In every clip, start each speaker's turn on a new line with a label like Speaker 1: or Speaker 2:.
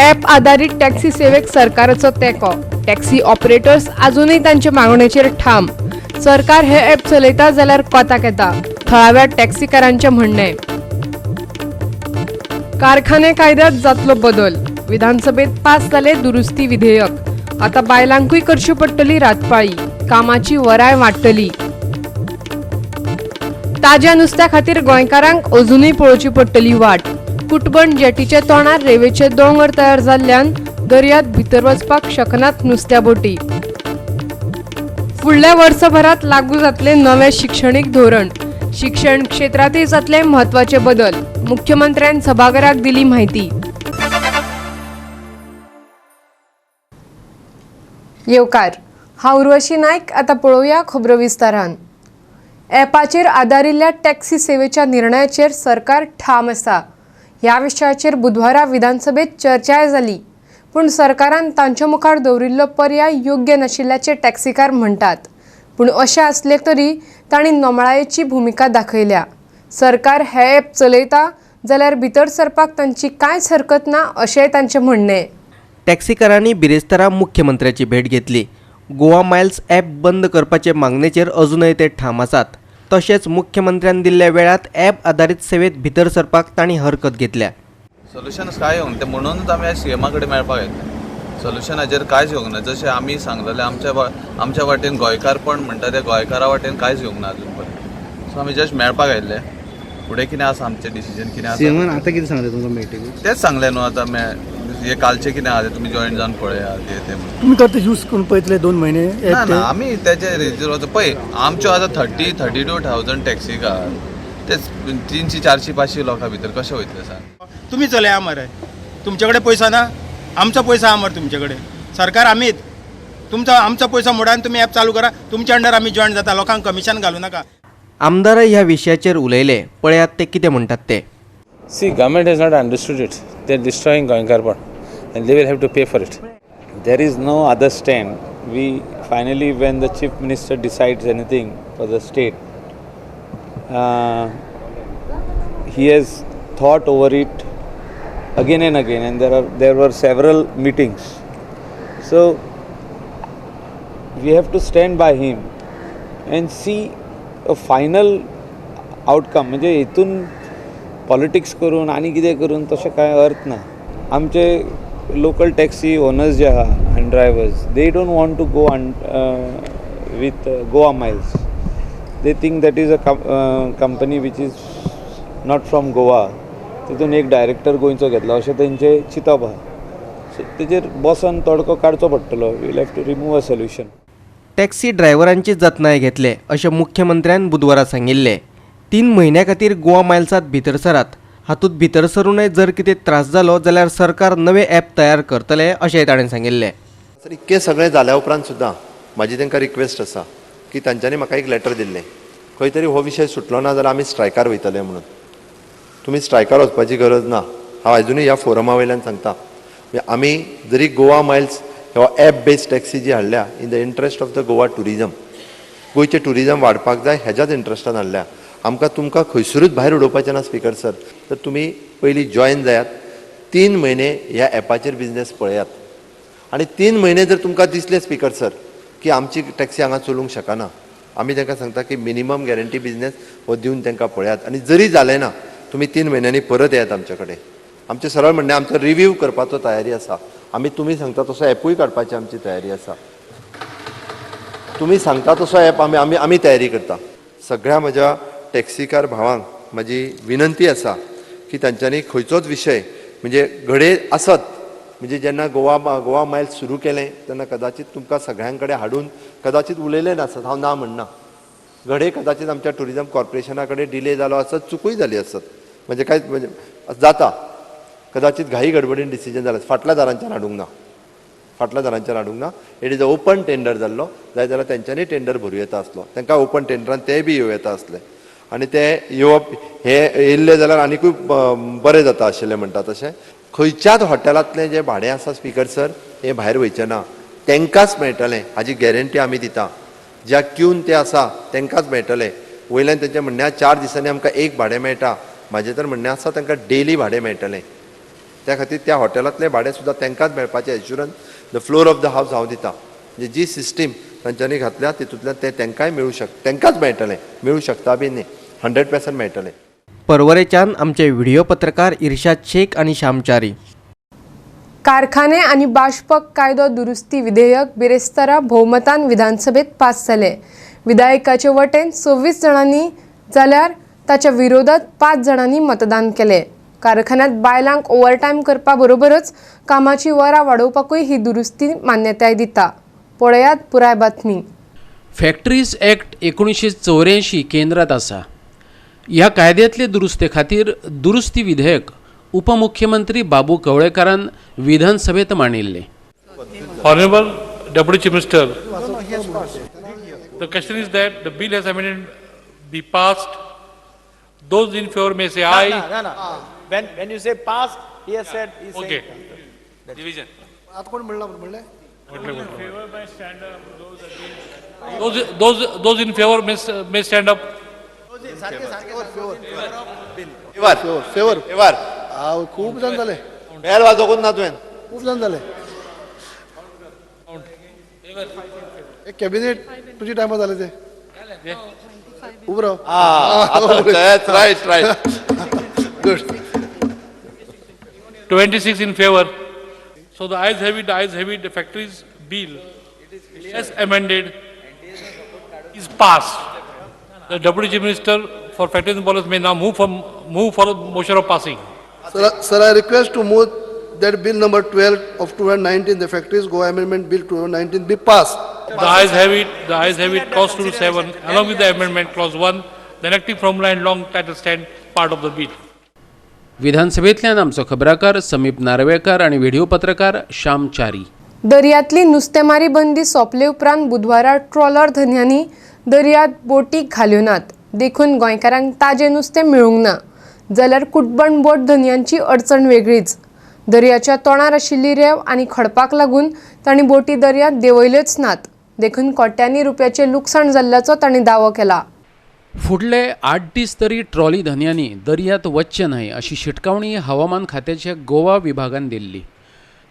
Speaker 1: App आदारीत taxi सेवेक सरकाराचो तेंको. टॅक्सी ऑपरेटर्स अजूनय तांचे मागणेचेर ठाम. सरकार हे ॲप चलयता जाल्यार कोताक येता, थळाव्या टॅक्सीकारांचें म्हणणें. कारखाने कायद्यात जातलो बदल. विधानसभेत पास जाले दुरुस्ती विधेयक. आता बायलांकूय करची पडटली रातपाळी. कामाची वराय वाडटली. ताज्या नुस्त्या खातीर गोंयकारांक अजुनूय पळोवची पडटली वाट. कुटबण जेटीच्या तोंडार रेवेचे दोंगर तयार जाल्ल्यान दर्यांत भितर वचपाक शकनात नुस्त्या बोटी. फुडल्या वर्सभरात लागू जातले नवें शिक्षणीक धोरण. शिक्षण क्षेत्रांतय जातले म्हत्वाचे बदल. मुख्यमंत्र्यान सभाघराक दिली म्हायती. येवकार, हांव उर्वशी नायक. आतां पळोवया खबरो विस्तारान. ॲपाचेर आदारिल्ल्या टॅक्सी सेवेच्या निर्णयाचेर सरकार ठाम आसा. ह्या विशयाचेर बुधवारा विधानसभेत चर्चाय जाली. पूण सरकारान तांचे मुखार दवरिल्लो पर्याय योग्य नाशिल्ल्याचें टॅक्सीकार म्हणटात. पूण अशें आसलें तरी तांणी नमळायेची भुमिका दाखयल्या. सरकार हें ॲप चलयता जाल्यार भितर सरपाक तांची कांयच हरकत ना, अशेंय तांचें म्हणणें.
Speaker 2: टॅक्सीकारांनी बिरेस्तारा मुख्यमंत्र्याची भेट घेतली. गोवा मायल्स ॲप बंद करपाचे मागणेचेर अजूनय ते ठाम आसात. तशेंच मुख्यमंत्र्यान दिल्ल्या वेळात ॲप आदारीत सेवेत भितर सरपाक तांणी हरकत घेतल्या.
Speaker 3: सोल्युशन कांय येवंक तें, म्हणूनच आमी आयज सीएमा कडेन मेळपाक येतले. सोल्युशन हाजेर कांयच येवंक ना. जशें आमी सांगलेलें, आमच्या वाटेन गोंयकारपण म्हणटा तें गोंयकारा वाटेन कांयच येवंक ना अजून पर्यंत. सो आमी जस्ट मेळपाक आयिल्ले. फुडें कितें आसा आमचें डिसिजन कितें आसा.
Speaker 4: सीएमान आतां कितें सांगलें तुमकां मिटींगेक?
Speaker 3: तेंच सांगलें न्हू आतां हे कालचें कितें आहा तें तुमी जॉयन जावन पळयात, हें तें म्हणून.
Speaker 5: तुमी तर ते यूज करून पळयतले 2 म्हयने?
Speaker 3: ना ना, आमी तेजे रेजीर पळय, आमच्यो आतां 32,000 टॅक्सीकार, ते 300 400 500 लोकां भितर कशें वयतले सांग?
Speaker 6: तुमी चलया मरे, तुमचे कडेन पयसो ना? आमचो पयसो आहा मरे तुमचे कडेन. सरकार आमीच. तुमचो आमचो पयसो मोडान तुमी ॲप चालू करा. तुमच्या अंडर आमी जॉयन जाता. लोकांक कमिशन घालू नाका.
Speaker 2: आमदारय ह्या विशयाचेर उलयले. पळयात ते कितें म्हणटात ते.
Speaker 7: See, government has not understood it. They are destroying Goenkarpon and they will have to pay for it.
Speaker 8: There is no other stand. We finally, when the chief minister decides anything for the state, he has thought over it again and again, and there were several meetings. So we have to stand by him and see a final outcome. म्हणजे हितून politics करून आनी कितें करून तशें कांय अर्थ ना. आमचे लोकल टॅक्सी ओनर्स जे आहा आनी drivers, they don't want to go with Goa Miles. They think that is a company which is not from Goa. तितून एक डायरेक्टर गोंयचो घेतला अशें तेंचें चिंतप आहा. सो तेजेर बसोन तोडको काडचो पडटलो. We'll have to remove a solution.
Speaker 2: Taxi ड्रायव्हरांची जतनाय घेतले अशें मुख्यमंत्र्यान बुधवारा सांगिल्लें. 3 म्हयन्या खातीर गोवा मायल्सात भितर सरात. हातूंत भितर सरूनय जर कितें त्रास जालो जाल्यार सरकार नवे ॲप तयार करतले अशेंय ताणें सांगिल्लें.
Speaker 9: सर, इतकें सगळें जाल्या उपरांत सुद्दां म्हाजी तांकां रिक्वेस्ट आसा की तांच्यांनी म्हाका एक लेटर दिल्लें, खंय तरी हो विशय सुटलो ना जाल्यार आमी स्ट्रायकार वयतले म्हणून. तुमी स्ट्रायकार वचपाची गरज ना. हांव आजुनूय ह्या फोरमा वयल्यान सांगता, म्हणजे आमी जरी गोवा मायल्स हो एप बेस्ड टॅक्सी जी हाडल्या, in the interest of the Goa tourism, गोंयचें टुरिजम वाडपाक जाय हेज्याच इंट्रस्टान हाडल्या. आमकां तुमकां खंयसरूच भायर उडोवपाचें ना स्पिकर सर. तर तुमी पयलीं जॉयन जायात, 3 म्हयने ह्या एपाचेर बिजनेस पळयात आनी 3 म्हयने जर तुमकां दिसलें स्पिकर सर की आमची टॅक्सी हांगा चलूंक शकना, आमी तांकां सांगता की मिनिमम गॅरंटी बिजनेस हो दिवन तांकां पळयात आनी जरी जालें ना, तुमी 3 म्हयन्यांनी परत येयात आमचे कडेन. आमचें सरळ म्हणणें, आमचो रिव्यू करपाचो तयारी आसा. आमी तुमी सांगता तसो एपूय काडपाची आमची तयारी आसा. तुमी सांगता तसो एप आमी आमी आमी तयारी करता. सगळ्या म्हज्या टॅक्सीकार भावांक म्हाजी विनंती आसा की तांच्यांनी खंयचोच विशय म्हणजे घडये आसत, म्हणजे जेन्ना गोवा गोवा मायल्स सुरू केलें तेन्ना कदाचित तुमकां सगळ्यां कडेन हाडून कदाचित उलयलें नासत, हांव ना म्हणना. घडये कदाचित आमच्या टुरिजम कॉर्पोरेशना कडेन डिले जालो आसत, चुकूय जाली आसत, म्हणजे काय म्हणजे जाता, कदाचित घाई गडबडीन डिसिजन जालें. फाटल्या दारांच्यान हाडूंक ना, फाटल्या दारांच्यान हाडूंक ना. It is a open tender जाल्लो. जाय जाल्यार तेंच्यांनी टेंडर भरूं येता आसलो. तांकां ओपन टेंडरान ते बी येवं येता आसले आनी ते येवप हे येयल्ले जाल्यार आनिकूय बरें जाता आशिल्लें म्हणटा तशें. खंयच्याच हॉटेलांतलें जें भाडें आसा स्पिकर सर, हें भायर वयचें ना. तांकांच मेळटलें हाजी गॅरंटी आमी दिता. ज्या क्यून ते आसा तांकांच मेळटलें. वयल्यान तेंचें म्हणणें, 4 दिसांनी आमकां एक भाडें मेळटा. म्हाजें तर म्हणणें आसा, तांकां डेली भाडें मेळटलें. त्या खातीर त्या हॉटेलांतलें भाडें सुद्दां तांकांच मेळपाचें assurance the floor of the house हांव दितां. म्हणजे जी सिस्टीम तांच्यांनी घातल्या तितूंतल्यान तें तांकांय मेळूं शक तांकांच मेळटलें, मेळूं शकता बी न्ही, 100% मेळटलें.
Speaker 2: पर्वरेच्यान आमचे व्हिडिओ पत्रकार इर्शाद शेख आनी श्यामचारी.
Speaker 1: कारखाने आनी बाष्पक कायदो दुरुस्ती विधेयक बिरेस्तारा भोवमतान विधानसभेत पास जालें. विधायकाचे वटेन 26 जाणांनी जाल्यार ताच्या विरोधात 5 जाणांनी मतदान केलें. कारखान्यांत बायलांक ओव्हरटायम करपा बरोबरच कामाची वरां वाडोवपाकूय ही दुरुस्ती मान्यताय दिता. पळयात पुराय बातमी.
Speaker 10: फॅक्टरीज ॲक्ट 1984 केंद्रात आसा. ह्या कायद्यांतले दुरुस्ते खातीर दुरुस्ती विधेयक उपमुख्यमंत्री बाबू कवळेकारान विधानसभेत मांडिल्लें.
Speaker 11: Honorable Deputy Chief Minister, the question is that the bill has amended be passed. Those in favor may say aye.
Speaker 6: No, no. When you say passed, he has said, he is
Speaker 11: Okay. Division.
Speaker 5: आतां कोण म्हणलां म्हणलें?
Speaker 11: Those in favor may stand up.
Speaker 9: Favour
Speaker 5: favour
Speaker 9: favour
Speaker 5: हांव खूब जाण जाले,
Speaker 9: बेल वाजोवंकूच ना तुवें.
Speaker 5: खूब जाण जाले. एक कॅबिनेट तुज्या टायमार जालें तें. उबो राव.
Speaker 9: Right right.
Speaker 5: Good.
Speaker 11: 26 in favor. So the ayes have it, the ayes have it, the factories bill as amended is passed. The Deputy Chief Minister for Factories and Ballers may now move for a motion of passing.
Speaker 5: Sir, I request to move that bill number 12 of 2019, the Factories Goa Amendment Bill 2019 be passed.
Speaker 11: The ayes have it, the ayes have it, clause 2 to 7, along with the amendment, clause 1, the enacting formula and long title stand part of the bill.
Speaker 10: विधानसभेंतल्यान आमचो खबराकार समीप नार्वेकार आनी video पत्रकार श्याम च्यारी.
Speaker 1: दर्यांतली नुस्तेमारी बंदी सोंपले उपरांत बुधवारा trawler धनयांनी दर्यांत बोटी घाल्यो नात, देखून गोंयकारांक ताजें नुस्तें मेळूंक ना. जाल्यार कुटबण बोट धनयांची अडचण वेगळीच. दर्याच्या तोंडार आशिल्ली रेंव आनी खडपाक लागून तांणी बोटी दर्यांत देंवयल्योच नात, देखून कोट्यांनी रुपयाचें लुकसाण जाल्ल्याचो तांणी दावो केला.
Speaker 10: फुडले 8 दीस तरी ट्रॉली धनयांनी दर्यांत वचचें न्हय अशी शिटकावणी हवामान खात्याच्या गोवा विभागान दिल्ली.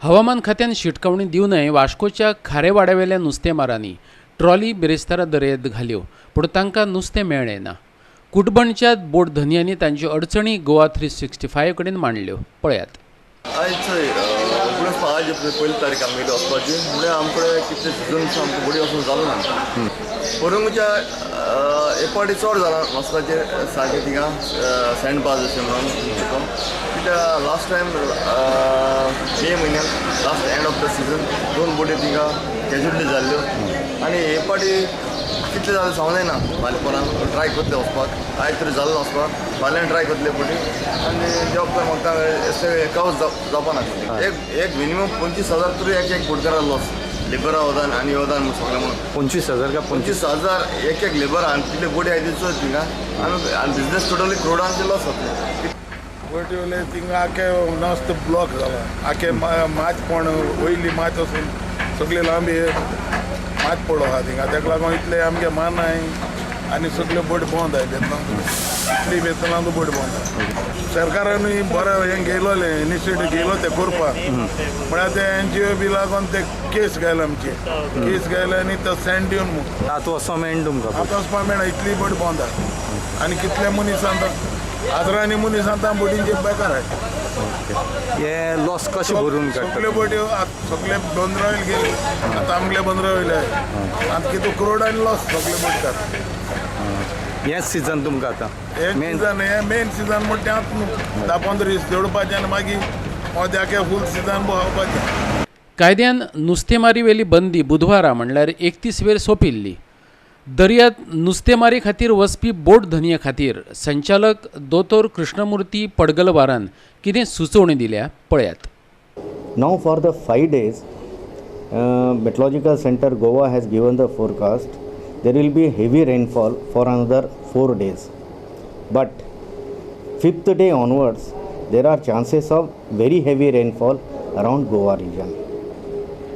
Speaker 10: हवामान खात्यान शिटकावणी दिवनय वास्कोच्या खारेवाड्यावेल्या नुस्तेमारांनी ट्रॉली बिरेस्तारा दर्यांत घाल्यो, पूण तांकां नुस्तें मेळ्ळें ना. कुटबणच्या बोट धनयांनी तांच्यो अडचणी गोवा 365 कडेन मांडल्यो. पळयात.
Speaker 12: आयज चोय एकोणीस आयज पयली तारीख आमगेली वचपाची, म्हणल्यार आमकडे कितले सिजन्स आमकां बोडी वचून जालो ना. पोरूंच्या एक फावटी चड जाला वचपाचेर सारकें थिंगा सँड पास अशें म्हणून कित्याक लास्ट टायम मे म्हयन्याक last end of the season 2 बोटी थिंगा कॅज्युअल्टी जाल्ल्यो आनी हे फावटी कितले जालें सांगूं जायना. फाल्यां परां ट्राय करतले वचपाक, आयज तरी जालो वचपाक, फाल्यां ट्राय करतले बोटी आनी जॉब कर म्हाका एकावच जावपा ना. एक मिनिमम 25,000 तरी एक एक बोटकारा लॉस, लेबरा वदान आनी वदान म्हूण सगळें म्हणून
Speaker 8: 25,000 का
Speaker 12: 25,000 एक एक लेबर आनी कितले बोटी आयली चोय थिंगा आनी बिजनेस टोटली क्रोडांचे लॉस जातले.
Speaker 13: बोटीवले थिंगा आखे नस्त ब्लॉक जाला, आखे मात पण वयली मात वचून सगळे लांबी मात पडो आहा थिंगा, तेका लागून इतले आमगे मानाय आनी सगळे बोट बंद आहा वेतनां, इतली वेतनां बोट बंद आहा. सरकारानूय बरें हें घेयलोलें इनिशिएटीव घेयलो तें करपाक, म्हळ्यार ते एनजीओ बी लागून ते केस घायले, आमचे केस घायले आनी तो सँड दिवन म्हूण
Speaker 8: आतां वचों मेळना तुमकां,
Speaker 13: आतां वचपा मेळना, इतली बोट बंद आहा. आनी कितले मनीस आतां हजारांनी मनीस आतां बोटींचे बेकार आहा.
Speaker 8: हे लॉस कशें भरून काडटा?
Speaker 13: सगळे बोट्यो सगळे बंदरा वयले गेले, आतां आमगेले बंदरा वयले आतां कितू क्रोडांनी लॉस सगळे बोटकार.
Speaker 8: हेंच सिजन तुमकां आतां
Speaker 13: हें सिजन, हें मेन सिजन म्हणटा तें आतां न्हू 10-15 दीस जोडपाचें आनी मागीर मोद्याके फूल सिजन भोंवपाचें.
Speaker 10: कायद्यान नुस्तेमारीवेली बंदी बुधवारा म्हणल्यार 31 वेर सोंपिल्ली. दर्यांत नुस्तेमारी खातीर वचपी बोट धनये खातीर संचालक दोतोर कृष्णमूर्ती पडगलवारान कितें सुचोवणी दिल्या पळयात.
Speaker 4: Now for the 5 days, Meteorological Center Goa has given the forecast there will be heavy rainfall for another 4 days. But 5th day onwards there are chances of very heavy rainfall around Goa region.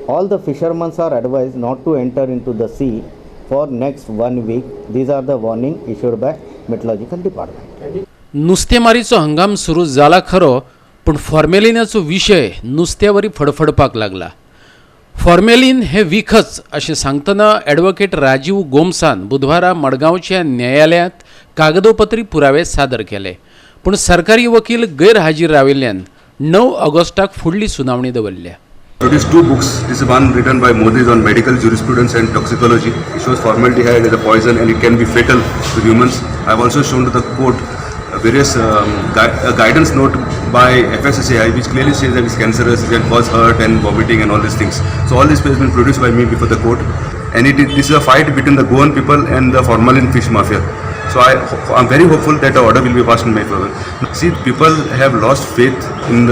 Speaker 4: All the fishermen are advised not to enter into the sea for next 1 week. These are the warning issued by Meteorological Department.
Speaker 10: नुस्तेमारीचो हंगाम सुरू जाला खरो, पूण फॉर्मेलिनाचो विशय नुस्त्यावरी फडफडपाक लागला. Formalin हे विखच अशें सांगतना ॲडव्होकेट राजीव गोम्सान बुधवारा मडगांवच्या न्यायालयांत कागदोपत्री पुरावे सादर केले. पूण सरकारी वकील गैरहाजीर राविल्ल्यान 9 ऑगस्टाक फुडली सुनावणी दवरल्या.
Speaker 14: Produced two books. This is one written by Modi on medical jurisprudence and toxicology. It shows formaldehyde as a poison and it can be fatal to humans. I have also shown to the court various guidance note by FSSAI which clearly says that it's cancerous, it can cause hurt and vomiting and all these things. So all this has been produced by me before the court, and this is a fight between the Goan people and the formalin fish mafia. So I'm very hopeful that the order will be passed in my favor. See, people have lost faith in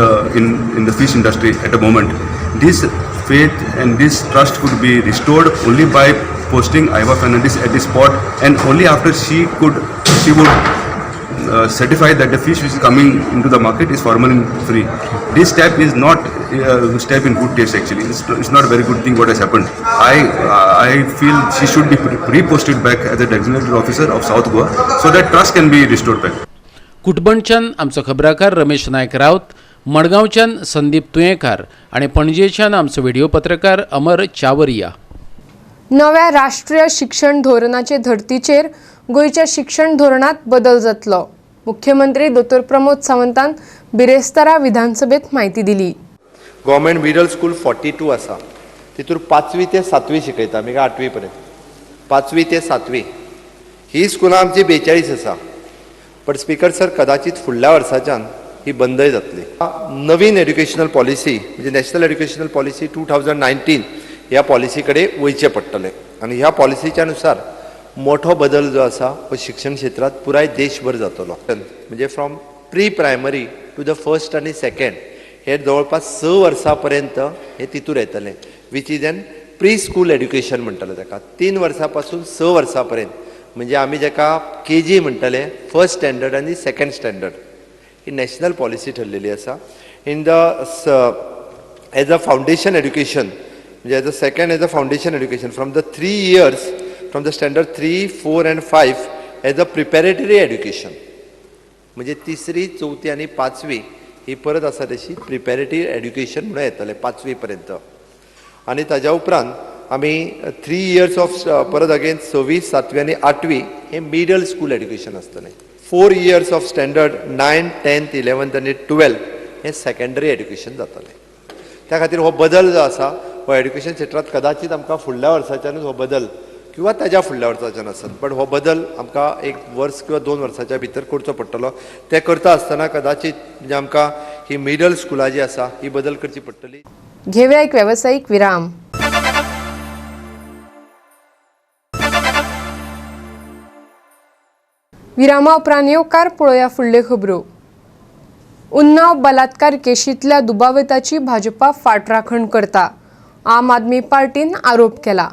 Speaker 14: the fish industry at the moment. This faith and this trust could be restored only by posting Iva Fernandez at the spot, and only after she would certify that the fish which is coming into the market is formalin free. This step is not a step in good taste actually. It's not a very good thing what has happened. I feel she should be reposted back as a designated officer of South Goa so that trust can be restored back.
Speaker 10: कुटबणच्यान आमचो खबराकार रमेश नायक रावत, मडगांवच्यान संदीप तुयेंकार आनी पणजेच्यान आमचो video पत्रकार अमर चावरिया.
Speaker 1: नव्या राष्ट्रीय शिक्षण धोरणाचे धर्तीचेर गोंयच्या शिक्षण धोरणात बदल जातलो. मुख्यमंत्री दोतोर प्रमोद सावंतान बिरेस्तारा विधानसभेत म्हायती दिली.
Speaker 9: गव्हर्मेंट मिडल स्कूल 42 आसा, तितूर 5वी ते 7वी शिकयता आमी, 8वी पर्यंत. 5वी ते 7वी ही स्कुलां आमची 42 आसा. बट स्पीकर सर, कदाचित फुडल्या वर्साच्यान ही बंदय जातली. नवीन एड्युकेशनल पॉलिसी म्हणजे नॅशनल एड्युकेशनल पॉलिसी 2019 ह्या पॉलिसी कडेन वयचें पडटलें आनी ह्या पॉलिसीच्या नुसार मोठो बदल जो आसा हो शिक्षण क्षेत्रांत पुराय देशभर जातलो. म्हणजे from pre primary to the first आनी सेकंड हे जवळपास 6 वर्सां पर्यंत हे तितूर येतलें, which is an pre school education म्हणटले ताका. 3 वर्सां पासून 6 वर्सां पर्यंत म्हणजे आमी जाका के जी म्हणटले, फर्स्ट स्टँडर्ड आनी सेकंड स्टँडर्ड, ही नॅशनल पॉलिसी ठरलेली आसा. In the as a foundation education म्हणजे as a second as a foundation education from the 3 years from the standard 3, 4 and 5 as a preparatory education म्हणजे 3री, 4थी आनी 5वी ही परत आसा तशी प्रिपेरेटरी एड्युकेशन म्हणून येतलें 5वी पर्यंत. आनी ताज्या उपरांत आमी 3 इयर्स ऑफ परत अगेन 6वी, 7वी आनी 8वी हे मिडल स्कूल एड्युकेशन आसतलें. 4 years of standard 9, 10th, 11th आनी 12th हे सेकेंडरी एड्युकेशन जातलें. त्या खातीर हो बदल जो आसा हो एड्युकेशन क्षेत्रांत कदाचित आमकां फुडल्या वर्साच्यानूच हो बदल किंवा ताज्या फुडल्या वर्साच्यान आसत, बट हो बदल आमकां 1 वर्स किंवा 2 वर्साच्या भितर करचो पडटलो. ते करता आसतना कदाचित म्हणजे आमकां ही मिडल स्कुलां जी आसा ही बदल करची पडटली.
Speaker 1: घेवया एक वेवसायीक विराम. विरामा उपरांत येवकार पळोवया फुडल्यो खबरो. उन्नाव बलात्कार केशींतल्या दुबाविताची भाजपा फाटराखण करता, आम आदमी पार्टीन आरोप केला.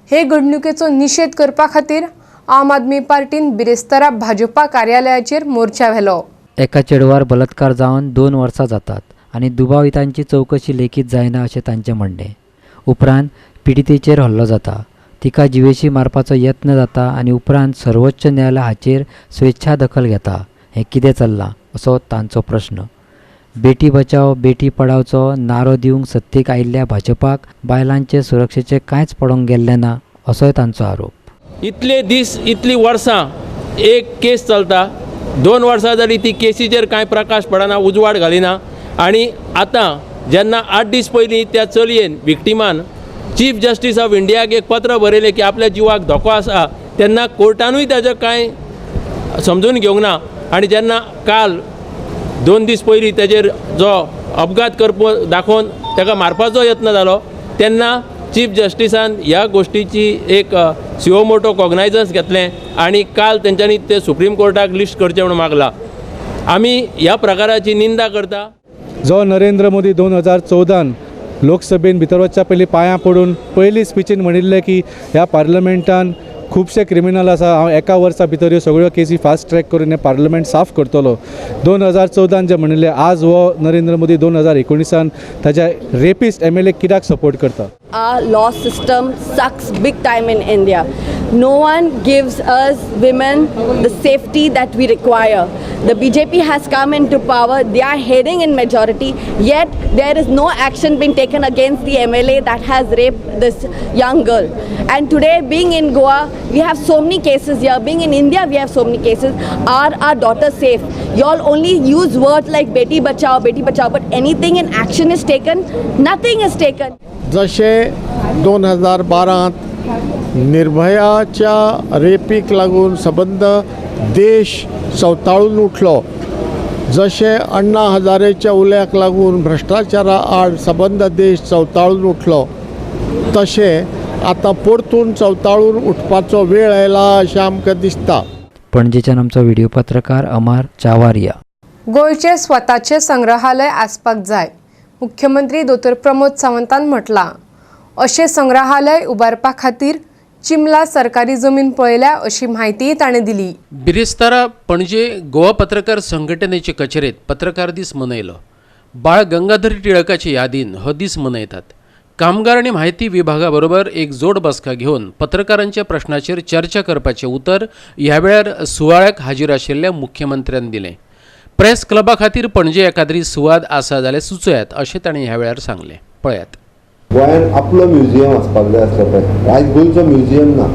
Speaker 1: हे घडणुकेचो निशेध करपा खातीर आम आदमी पार्टीन बिरेस्तारा भाजपा कार्यालयाचेर मोर्चा व्हेलो.
Speaker 15: एका चेडवार बलात्कार जावन 2 वर्सां जातात आनी दुबावितांची चवकशी लेगीत जायना अशें तांचें म्हणणें. उपरांत पिडितेचेर हल्लो जाता, तिका जिवेशी मारपाचो यत्न जाता आनी उपरांत सर्वोच्च न्यायालय हाचेर स्वेच्छा दखल घेता. हें कितें चल्लां असो तांचो प्रश्न. बेटी बचाव बेटी पढावचो नारो दिवंक सत्तेक आयिल्ल्या भाजपाक बायलांचे सुरक्षेचें कांयच पडोवंक गेल्लें ना असोय तांचो आरोप.
Speaker 7: इतले दीस इतली वर्सां एक केस चलता, 2 वर्सां जाली ती केसीचेर कांय प्रकाश पडना, उजवाड घालिना. आनी आतां जेन्ना 8 दीस पयलीं त्या चलयेन विक्टिमान चीफ जस्टीस ऑफ इंडियाक एक पत्र बरयलें की आपल्या जिवाक धोको आसा, तेन्ना कोर्टानूय ताजें कांय समजून घेवंक ना. आनी जेन्ना काल 2 दीस पयलीं तेजेर जो अपघात करपा दाखोवन ताका मारपाचो यत्न जालो, तेन्ना चीफ जस्टिसान ह्या गोश्टीची एक सिओ मोटो कॉग्नायजन्स घेतलें आनी काल तेंच्यांनी ते सुप्रीम कोर्टाक लिस्ट करचें म्हणून मागलां. आमी ह्या प्रकाराची निंदा करता.
Speaker 16: जो नरेंद्र मोदी 2014 लोकसभेन भितर वचच्या पयलीं पांयां पडून पयली स्पिचीन म्हणिल्लें की ह्या पार्लमेंटान खुबशे क्रिमिनल आसा, हांव एका वर्सा भितर ह्यो सगळ्यो केसी फास्ट ट्रॅक करून हें पार्लमेंट साफ करतलो. 2014 जे म्हणिल्लें, आज हो नरेंद्र मोदी 2019 ताच्या रेपिस्ट MLA कित्याक सपोर्ट करता?
Speaker 17: Our law system sucks big time in India. No one gives us women the safety that we require. The BJP has come into power, they are heading in majority, yet there is no action being taken against the MLA that has raped this young girl. And today, being in Goa, we have so many cases here. Being in India, we have so many cases. Are our daughters safe? Y'all only use words like Beti Bachao, Beti Bachao, but anything in action is taken? Nothing is taken.
Speaker 18: जशे 2012 निर्भयाच्या रेपीक लागून सबंद देश चवताळून उठलो, जशे अण्णा हजारेच्या उल्याक लागून भ्रश्टाचारा आड सबंद देश चवताळून उठलो, तशें आतां परतून चवताळून उठपाचो वेळ आयला अशें आमकां दिसता.
Speaker 15: पणजेच्यान आमचो व्हिडिओ पत्रकार अमर चावारिया.
Speaker 1: गोंयचे स्वताचे संग्रहालय आसपाक जाय, मुख्यमंत्री दोतोर प्रमोद सावंतान म्हटलां. अशें संग्रहालय उबारपा खातीर चिमला सरकारी जमीन पळयल्या अशी म्हायतीय ताणें दिली.
Speaker 10: बिरेस्तारा पणजे गोवा पत्रकार संघटनेचे कचेरेत पत्रकार दीस मनयलो. बाळ गंगाधर टिळकाचे यादीन हो दीस मनयतात. कामगार आनी म्हायती विभागा बरोबर एक जोड बसका घेवन पत्रकारांच्या प्रश्नाचेर चर्चा करपाचें उतर ह्या वेळार सुवाळ्याक हाजीर आशिल्ल्या मुख्यमंत्र्यान दिलें. प्रेस क्लबा खातीर पणजे एकाद्री सुवात आसा जाल्यार सुचयात अशें ताणें ह्या वेळार सांगलें. पळयात.
Speaker 9: गोंयान आपलो म्युझियम आसपाक जाय आसलो पळय, आयज गोंयचो म्युझियम ना.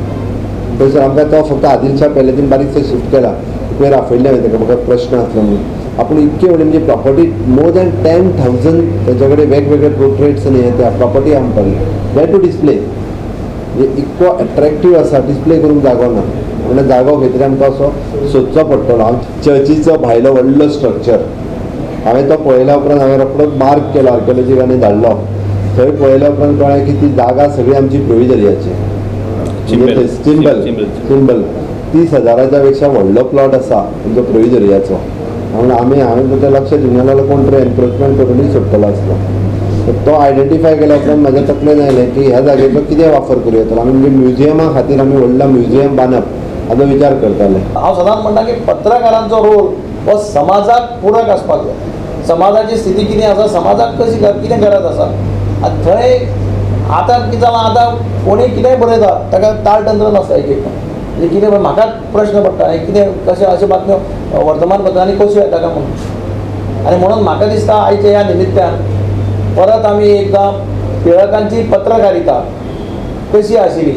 Speaker 9: थंयसर आमकां तो फक्त आदिलशाह पॅलेसीन बारीकसो शिफ्ट केला, पयर आपयल्लें हांवें ताका, म्हाका प्रश्न आसलो म्हणून. आपूण इतके व्हडली म्हणजे प्रॉपर्टी मोर दॅन 10,000 तांच्या कडेन वेगवेगळे पोर्ट्रेट्स आनी हे त्या प्रॉपर्टी आहा म्हणटाली, दॅट टू डिस्प्ले म्हणजे इतको एट्रेक्टीव आसा, डिस्प्ले करूंक जागो ना, म्हणल्यार जागो खंय तरी आमकां असो सोदचो पडटलो. हांव चर्चीचो भायलो व्हडलो स्ट्रक्चर हांवें तो पळयल्या उपरांत हांवें रोखडोच मार्क केलो, आर्कियोलॉजिकांनी धाडलो. थंय पळयल्या उपरांत कळ्ळें की ती जागा सगळी आमची प्रोविजरियाची, चिंबल चिंबल 30,000 पेक्षा व्हडलो प्लॉट आसा आमचो प्रोविजरियाचो. म्हणून आमी हांवें ताचें लक्ष दिवंक ना जाल्यार कोण तरी एनक्रोचमेंट करूनय सोडटलो आसलो. तो आयडेंटिफाय केल्या उपरांत म्हाज्या तकलेन आयलें की ह्या जागेचो कितें वापर करूं येतलो आमी, म्हणजे म्युझियमा खातीर आमी व्हडलो म्युझियम बांदप हाजो विचार करताले.
Speaker 19: हांव सदांच म्हणटा की पत्रकारांचो रोल हो समाजाक पुरक आसपाक जाय. समाजाची स्थिती कितें आसा, समाजाक कशी कितें गरज आसा, आनी थंय आतां कितें जालां, आतां कोणूय कितेंय बरयता, ताका ताळतंत्र नासता. एक एक म्हणजे कितें म्हाका प्रश्न पडटा, हें कितें कशें अश्यो बातम्यो वर्तमानपत्रांनी कश्यो येता काय म्हणून. आनी म्हणून म्हाका दिसता आयच्या ह्या निमित्त्यान परत आमी एकदां टिळकांची पत्रकारिता कशी आशिल्ली,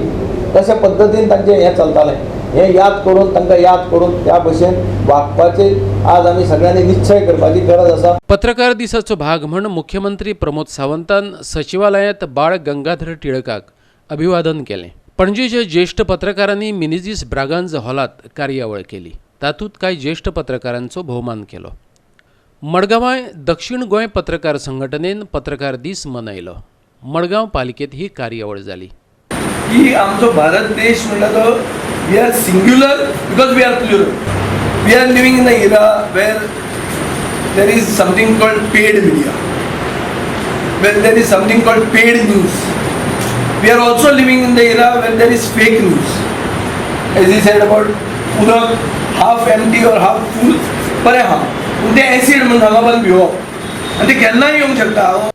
Speaker 19: कशा पद्दतीन तांचें हें चलतालें हें याद करून, तांकां याद करून त्या भशेन वागपाची आज आमी सगळ्यांनी निश्चय करपाची गरज आसा.
Speaker 10: पत्रकार दिसाचो भाग म्हण मुख्यमंत्री प्रमोद सावंतान सचिवालयांत बाळ गंगाधर टिळकाक अभिवादन केलें. पणजेच्या ज्येश्ठ पत्रकारांनी मिनेझीस ब्रागांज हॉलात कार्यावळ केली. तातूंत कांय ज्येश्ठ पत्रकारांचो भोवमान केलो. मडगांवाय दक्षिण गोंय पत्रकार संघटनेन पत्रकार दीस मनयलो. मडगांव पालिकेत ही कार्यावळ जाली.
Speaker 20: की आमचो भारत देश म्हणटा तो we are singular because we are plural. We are living in a era where there is something called paid media, where there is something called paid news. We are also living in the era where there is fake news. As he said about उदक half empty or half full, बरें आहा, पूण तें acid म्हणून हांगा पण भिवप आनी तें केन्नाय येवंक शकता.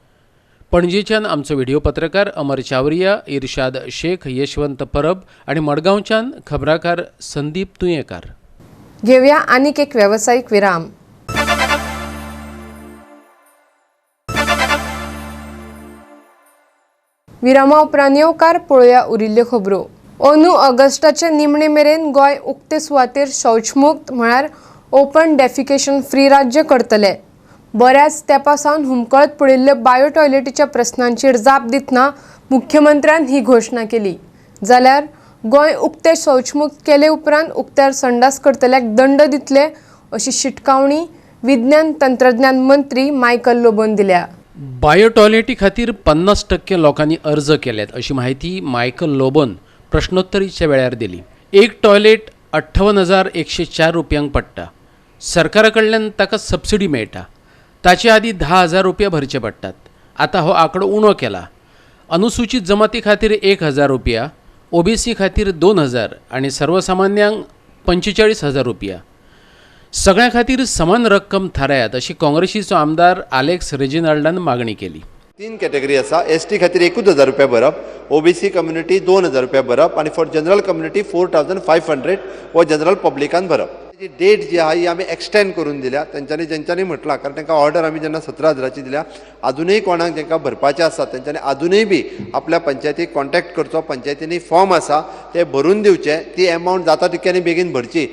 Speaker 10: पणजेच्यान आमचो व्हिडिओ पत्रकार अमर चावरिया, इर्शाद शेख, यशवंत परब आनी मडगांवच्यान खबराकार संदीप तुयेंकार.
Speaker 1: घेवया आनीक एक वेवसायीक विराम. विरामा उपरांत येवकार पळोवया उरिल्ल्यो खबरो. अंदू ऑगस्टाचे निमणे मेरेन गोंय उक्ते सुवातेर शौचमुक्त म्हळ्यार ओपन डेफिकेशन फ्री राज्य करतले. बऱ्याच तेंपा सावन हुमकळत पडिल्ल्या बायो टॉयलेटीच्या प्रस्नांचेर जाप दितना मुख्यमंत्र्यान ही घोशणा केली. जाल्यार गोंय उक्ते शौचमुक्त केले उपरांत उक्त्यार संडास करतल्याक दंड दितले अशी शिटकावणी विज्ञान तंत्रज्ञान मंत्री मायकल लोबोन दिल्या.
Speaker 10: बायो टॉयलेटी खातीर 50% लोकांनी अर्ज केल्यात अशी म्हायती मायकल लोबोन प्रश्नोत्तरीच्या वेळार दिली. एक टॉयलेट 58,104 रुपयांक पडटा. सरकारा कडल्यान ताका सबसिडी मेळटा. ताचे आदी 10,000 रुपया भरचे पडटात. आतां हो आंकडो उणो केला. अनुसूचित जमाती खातीर 1,000 रुपया, ओबीसी खातीर 2,000 आनी सर्वसामान्यांक 45,000 रुपया. सगळ्यां खातीर समान रक्कम थारायात अशी काँग्रेसीचो आमदार आलेक्स रेजिनाल्डान मागणी केली.
Speaker 9: तीन कॅटेगरी आसा. एस टी खातीर 1,000 रुपया भरप, ओबीसी कम्युनिटी 2,000 रुपया भरप आनी फॉर जनरल कम्युनिटी 4,500 हो जनरल पब्लिकान भरप. जी डेट जी आहा ही आमी एक्सटेंड करून दिल्या तेंच्यांनी, जेंच्यांनी म्हटलां, कारण तांकां ऑर्डर आमी जेन्ना 17,000ची दिल्या, आजुनूय कोणाक जेंकां भरपाचें आसा तेंच्यांनी आजुनूय बी आपल्या पंचायतीक कॉन्टेक्ट करचो. पंचायतींनी फॉर्म आसा ते भरून दिवचे, ती एमावंट जाता तितक्यांनी बेगीन भरची.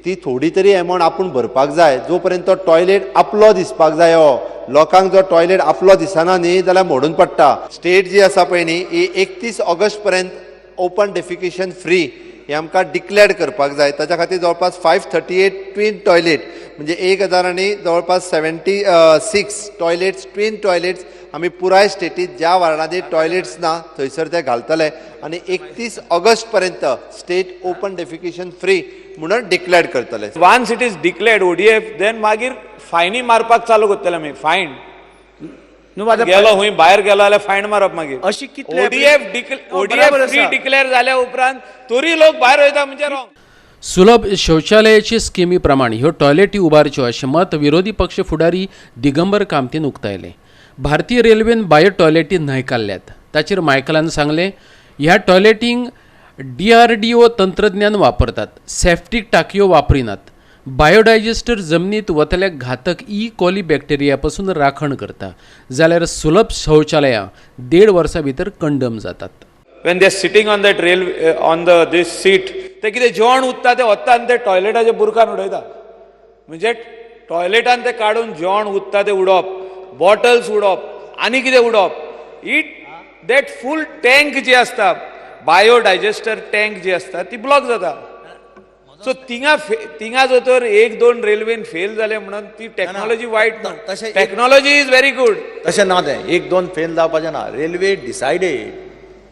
Speaker 9: ती थोडी तरी एमावंट आपूण भरपाक जाय, जो पर्यंत तो टॉयलेट आपलो दिसपाक जाय. हो लोकांक जो टॉयलेट आपलो दिसना न्ही जाल्यार मोडून पडटा. स्टेट जी आसा पळय न्ही ही 31 ऑगस्ट पर्यंत ओपन डेफिकेशन फ्री हे आमकां डिक्लेअर करपाक जाय. ताच्या खातीर जवळपास 538 ट्विन टॉयलेट म्हणजे 1,000 आनी जवळपास 76 टॉयलेट्स, ट्विन टॉयलेट्स आमी पुराय स्टेटीत ज्या वार्डांनी टॉयलेट्स ना थंयसर ते घालतले आनी 31 ऑगस्ट पर्यंत स्टेट ओपन डेफिकेशन फ्री म्हणून डिक्लेअर करतले.
Speaker 8: Once it is declared ODF then मागीर फायनी मारपाक चालू करतले आमी. फायन गेलो हुंय भायर गेलो जाल्यार फायन मारप मागीर.
Speaker 6: अशी कितले
Speaker 8: ओडीएफ ओडीएफ फ्री डिक्लेअर जाल्या उपरांत तरी लोक भायर वयता म्हणजे रॉंग.
Speaker 10: सुलभ शौचालयाचे स्किमी प्रमाण ह्यो टॉयलेटी उबारच्यो अशें मत विरोधी पक्ष फुडारी दिगंबर कामतीन उक्तायलें. भारतीय रेल्वेन बायो टॉयलेटी न्हयकारल्यात. ताचेर मायकलान सांगलें, ह्या टॉयलेटींक DRDO तंत्रज्ञान वापरतात, सेफ्टीक टाकयो वापरिनात. बायोडायजेस्टर जमनीत वतल्या घातक ई कोली बॅक्टेरिया पसून राखण करता, जाल्यार सुलभ शौचालयां 1.5 वर्सां भितर कंडम जातात.
Speaker 8: When they are sitting on that rail on the this seat, ते कितें जेवण उत्ता ते वता आनी ते टॉयलेटाच्या बुरकान उडयता. म्हणजे टॉयलेटान ते काडून जेवण उत्ता ते उडोवप, बॉटल्स उडोवप आनी कितें उडोवप. It that full tank जी आसता, बायोडायजेस्टर टँक जी आसता ती ब्लॉक जाता. सो थिंगा थिंगा जर तर 1-2 रेल्वेन फेल जाले म्हणून ती टॅक्नॉलॉजी वायट ना. Technology is very good.
Speaker 21: तशें ना, तें 1-2 फेल जावपाचें ना. Railway decided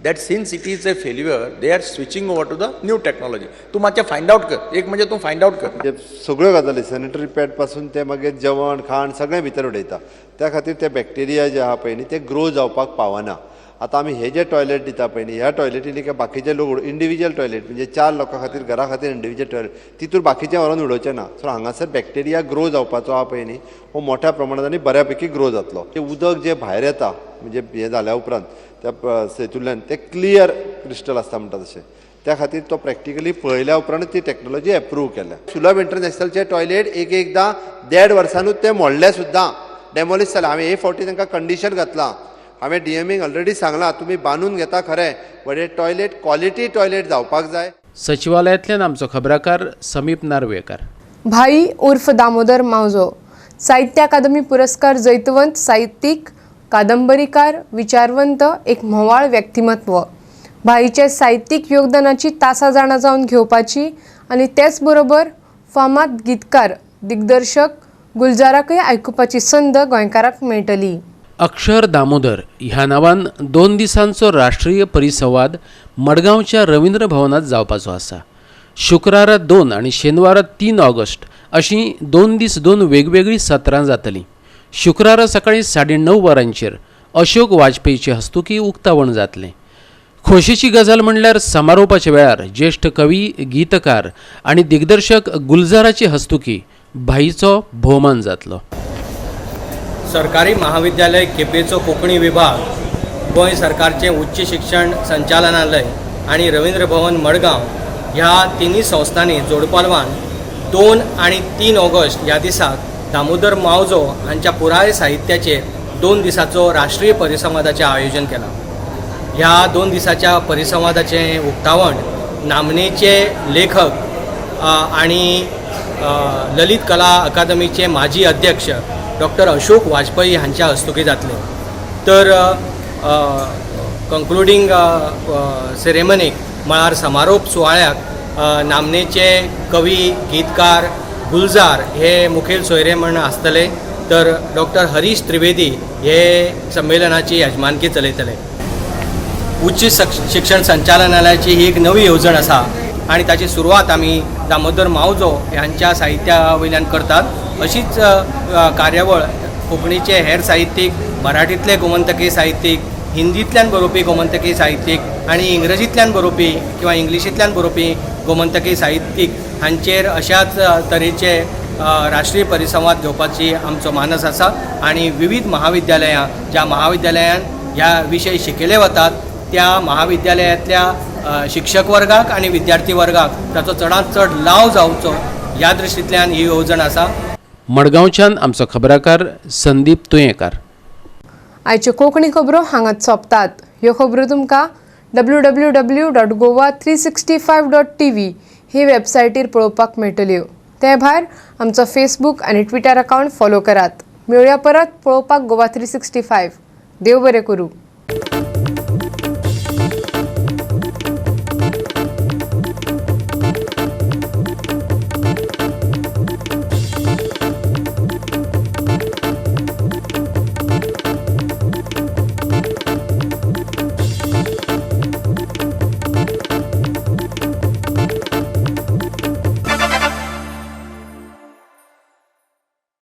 Speaker 21: that since it is a failure they are switching over to the new technology. तूं मातशें फायंड आवट कर, एक म्हणजे तूं फायंड आवट कर.
Speaker 9: सगळ्यो गजाली सॅनिटरी पॅड पासून ते मागीर जेवण खाण सगळें भितर उडयता, त्या खातीर ते बॅक्टेरिया जे आहा पळय न्ही ते ग्रो जावपाक पावना. आतां आमी हे जे टॉयलेट दिता पळय न्ही ह्या टॉयलेटींनी काय बाकीचे लोक इंडिविज्युअल टॉयलेट म्हणजे 4 लोकां खातीर घरा खातीर इंडिविज्युअल टॉयलेट तितूर बाकीचे व्हरोन उडोवचें ना. सो हांगासर बॅक्टेरिया ग्रो जावपाचो आहा पळय न्ही हो मोठ्या प्रमाणात आनी बऱ्या पैकी ग्रो जातलो. तें उदक जें भायर येता म्हणजे हें जाल्या उपरांत त्या सेतूंतल्यान तें क्लियर क्रिस्टल आसता म्हणटा तशें, त्या खातीर तो प्रॅक्टिकली पळयल्या उपरांत ती टॅक्नॉलॉजी एप्रूव केल्या. सुलभ इंटरनॅशनलचे टॉयलेट एक एकदां 1.5 वर्सानूच ते मोडले सुद्दां, डेमोलिश जालें. हांवें हे फावटी तांकां कंडिशन घातलां, हांवें डीएमईक ऑलरेडी सांगलां तुमी बांदून घेता खरें बट हे टॉयलेट क्वॉलिटी टॉयलेट जावपाक जाय.
Speaker 10: सचिवालयांतल्यान आमचो खबराकार समीप नार्वेकर.
Speaker 1: भाई उर्फ दामोदर मावजो साहित्य अकादमी पुरस्कार जैतवंत साहित्यीक, कादंबरीकार, विचारवंत, एक म्होंवाळ व्यक्तिमत्व. भाईचे साहित्यीक योगदानाची तासां जाणा जावन घेवपाची आनी तेच बरोबर फामाद गीतकार, दिग्दर्शक गुलजाराकय आयकुपाची संद गोंयकाराक मेळटली.
Speaker 10: अक्षर दामोदर ह्या नांवान 2 दिसांचो राष्ट्रीय परिसंवाद मडगांवच्या रवींद्र भवनात जावपाचो आसा. शुक्रारा 2 आनी शेनवारा 3 ऑगस्ट अशीं 2 दीस 2 वेगवेगळीं सत्रां जातलीं. शुक्रारा सकाळीं 9:30 वरांचेर अशोक वाजपेयीचे हस्तुकी उक्तावण जातलें. खोशेची गजाल म्हणल्यार समारोपाच्या वेळार ज्येश्ठ कवी, गीतकार आनी दिग्दर्शक गुलजाराचे हस्तुकी भाईचो भोवमान जातलो.
Speaker 22: सरकारी महाविद्यालय केपेंचो कोंकणी विभाग, गोंय सरकारचें उच्च शिक्षण संचालनालय आनी रवींद्र भवन मडगांव ह्या तिनूय संस्थांनी जोडपालवान 2 आनी 3 ऑगस्ट ह्या दिसाक दामोदर मावजो हांच्या पुराय साहित्याचेर 2 दिसाचो राष्ट्रीय परिसंवादाचें आयोजन केलां. ह्या 2 दिसाच्या परिसंवादाचें उक्तावण नामनेचे लेखक आनी ललित कला अकादमीचे माजी अध्यक्ष डॉक्टर अशोक वाजपेयी हांच्या हस्तुकीं जातलें. तर कंक्लुडींग सेरेमनीक म्हळ्यार समारोप सुवाळ्याक नामनेचे कवी, गीतकार गुलजार हे मुखेल सोयरे म्हण आसतले. तर डॉक्टर हरीश त्रिवेदी हे संमेलनाची यजमानकी चलयतले. उच्च शिक्षण संचालनालयाची ही एक नवी येवजण आसा आनी ताची सुरवात आमी दामोदर मावजो ह्यांच्या साहित्या वयल्यान करतात. अशीच कार्यावळ कोंकणीचे हेर साहित्यीक, मराठींतले गोमंतकी साहित्यीक, हिंदींतल्यान बरोवपी गोमंतकी साहित्यीक आनी इंग्रजींतल्यान बरोवपी किंवा इंग्लिशींतल्यान बरोवपी गोमंतकी साहित्यीक हांचेर अशाच तरेचे राष्ट्रीय परिसंवाद घेवपाची आमचो मानस आसा आनी विविध महाविद्यालयां ज्या महाविद्यालयान ह्या विशय शिकयले वतात त्या महाविद्यालयांतल्या शिक्षक वर्गाक आनी विद्यार्थी वर्गाक ताचो चडांत चड लाव जावचो ह्या दृश्टींतल्यान ही येवजण आसा.
Speaker 10: मडगांवच्यान आमचो खबराकार संदीप तुयेंकार.
Speaker 1: आयच्यो कोंकणी खबरो हांगाच सोंपतात. ह्यो खबरो तुमकां www.goa365.tv ही वेबसायटीर पळोवपाक मेळटल्यो. ते भायर आमचो फेसबूक आनी ट्विटर अकावंट फॉलो करात. मेळया परत पळोवपाक गोवा 365. देव बरें करूं.